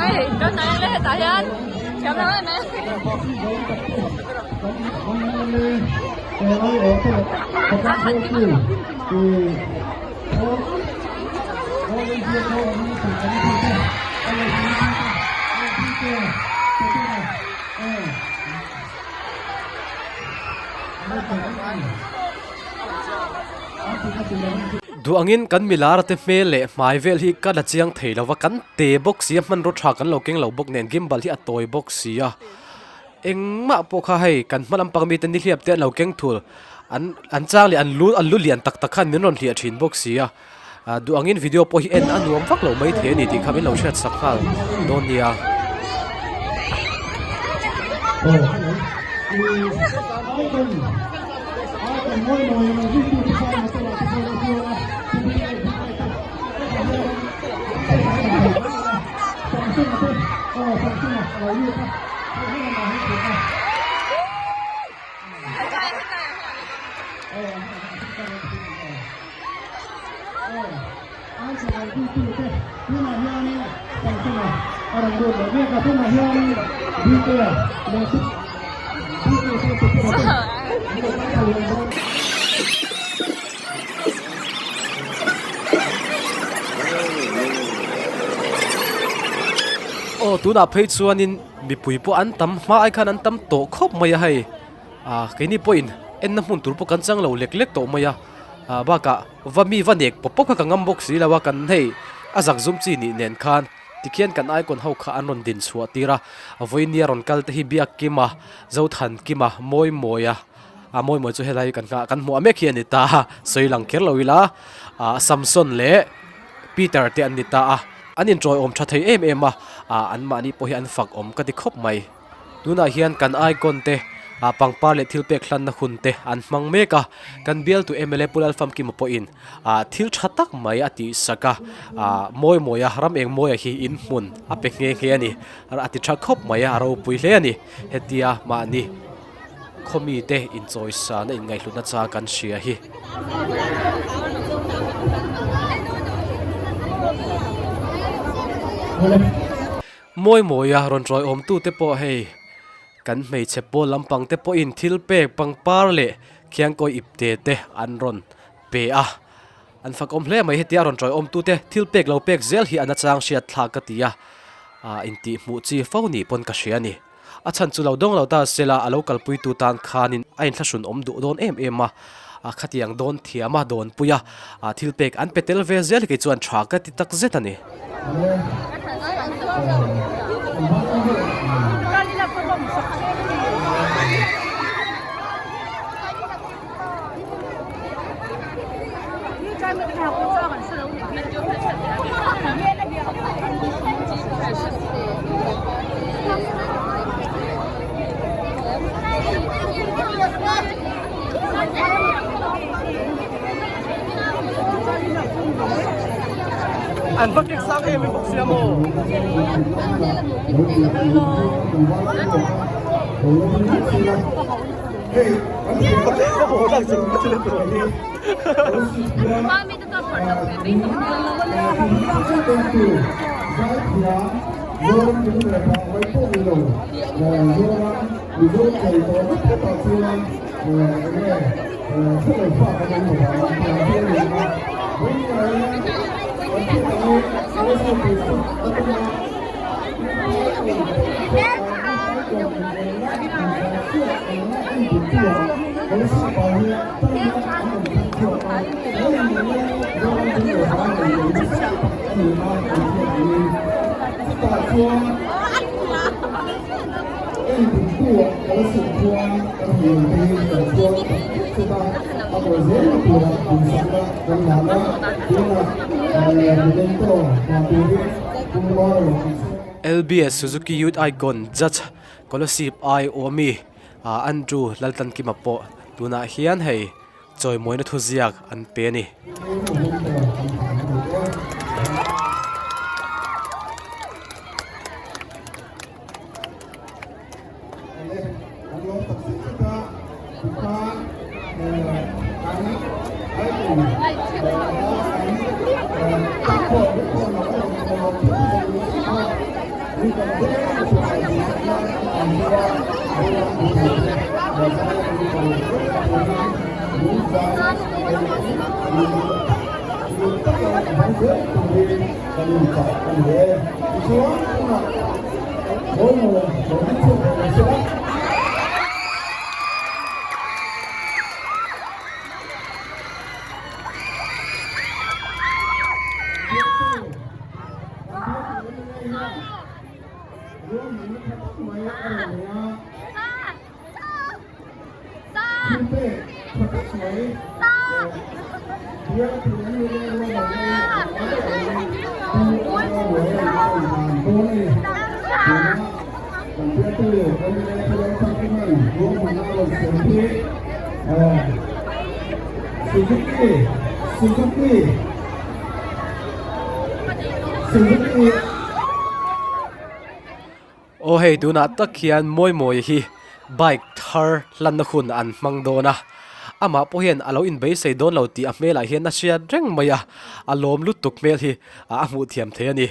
Hei kan hnai le hetah hian thiam lo em em. Duh angin kan milar te hmel leh hmai vel hi ka la chiang thei lo va, kan te bawk si a, hmanraw tha kan lo keng lo bawk nen gimbal hi a tawi bawk si a, engmah pawh kha hei kan hma lampang mite nihliap te an lo keng thul, an an chang leh an lu an lu lian tak tak khan min rawn hliah thin bawk si a, duh angin video pawh hi en a nuam vak lo maithei a ni tih kha min lo hriat sak nghal dawn nia. Aw tunah phei chuanin mipui pawh an tam hma ai khan an tam tawh khawp mai a hei ah keini pawhin enna hmun tur pawh kan chang lo lek lek tawh mai a ah bakah va mi va nek pawp pawp kha ka ngam bawk si lo a kan hei a zak zum chi nih nen khan tikhian kan icon ho kha an rawn din chhuah tir a vawinia rawn kal te hi biak kim a Zothan kim a mawi mawi a a mawi mawi chu helai kan nghah kan hmuh mek hi a ni ta a sawi lang kher lo ila ah Samson leh Peter te an ni ta a an inṭawi awm ṭha thei em em a ah anmahni pawh hi an fak awm ka ti khawp mai. Tunah hian kan icon te ah pangpar leh thil pek hlanna hun te an hmang mek a, kan bialtu mla Pu Lalfamkima pawhin ah thil tha tak mai a tih sak a, ah mawi mawi a ram eng mawia hi in hmun a pe nghe nghe a ni, a ti tha khawp mai a, a ropui hle a ni. Hetia mahni khawmi te inchawisa na inngaihhlutna chang kan hria hi. Mawi mawi a rawn rawi awm tute pawh hei kan hmeichhe pawl lampang te pawhin thil pek pangpar leh khiangkawi ipte te an rawn pe a, an fakawm hle mai hetia rawn rawi awm tute thil pek lo pek zel hi a nachang hriat thlak ka ti a, ah intih hmuh chi fo ni pawn ka hria a ni. A chhan chu lo dawng lo ta sela a lo kalpuitu tan khanin a inthlahrun awm duh dawn em em a, khatiang dawn thiam a dawnpui a, thil pek an pe tel ve zel hi kei chuan tha ka ti tak zet a ni. An va kek sang em em bawk sia maw. LBS Suzuki Youth Icon Judge Kolasib ai awmi Andrew Laltlankima pawh tunah hian hei chawimawina thuziak an pe a ni. Aw hei tunah tak hian Mawimawia hi bike thar hlanna hun an hmang dawn a, amah pawh hian a lo inbeisei dawn lo tih a hmelah hian a hriat reng mai a, a lawm lutuk hmel hi a hmuh thiam thei a ni.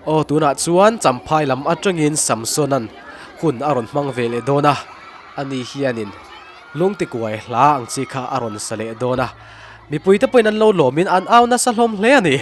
Aw tunah chuan Champhai lam atangin Samsona'n hun a rawn hmang ve leh dawn a, ani hianin lungtikuai hla ang chi kha a rawn sa leh dawn a, mipuite pawhin an lo lawmin an au nasa hlawm hle a ni.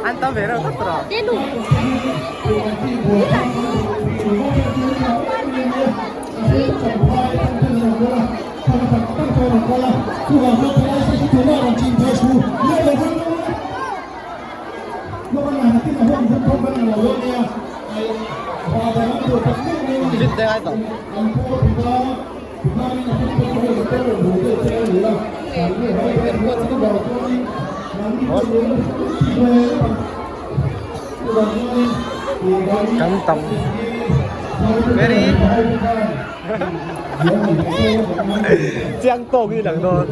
An tam ve reuh tlat tawh a. Vin te ngai tawh. Kan tam Very Chiang tawk hi lang dawn.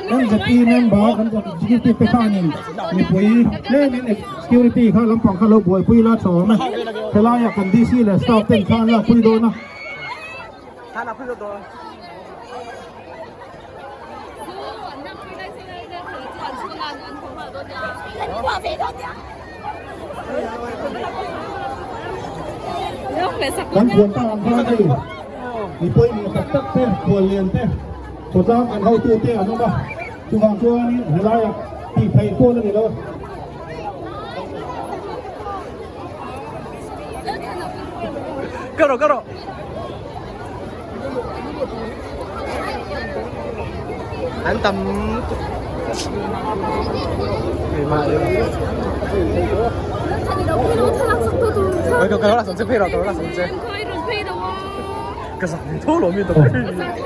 MZP member kan executive te khanin mipui tlemin security kha lampang kha lo buaipui la tha awm e helaiah kan DC leh staff ten kha an lakpui dawn a. Kan thuan tak ang khan hei mi pawimawh tak tak te khuallian te khawtlang kan hotu te an awm a chuvang chuanin helaiah tih theih pawh a ni lo. An tam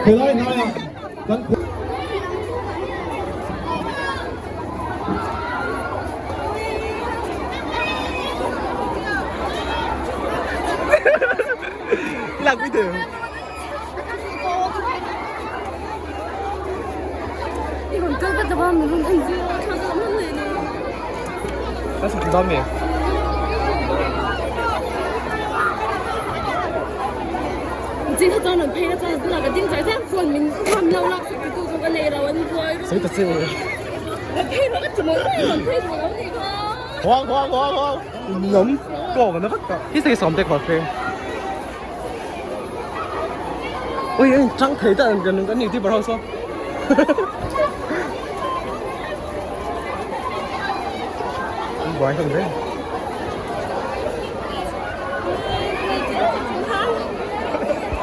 Helai hnaiah kan Ui ui trắng thấy tận gần gần nhiều thứ bảo sao Quái không đấy.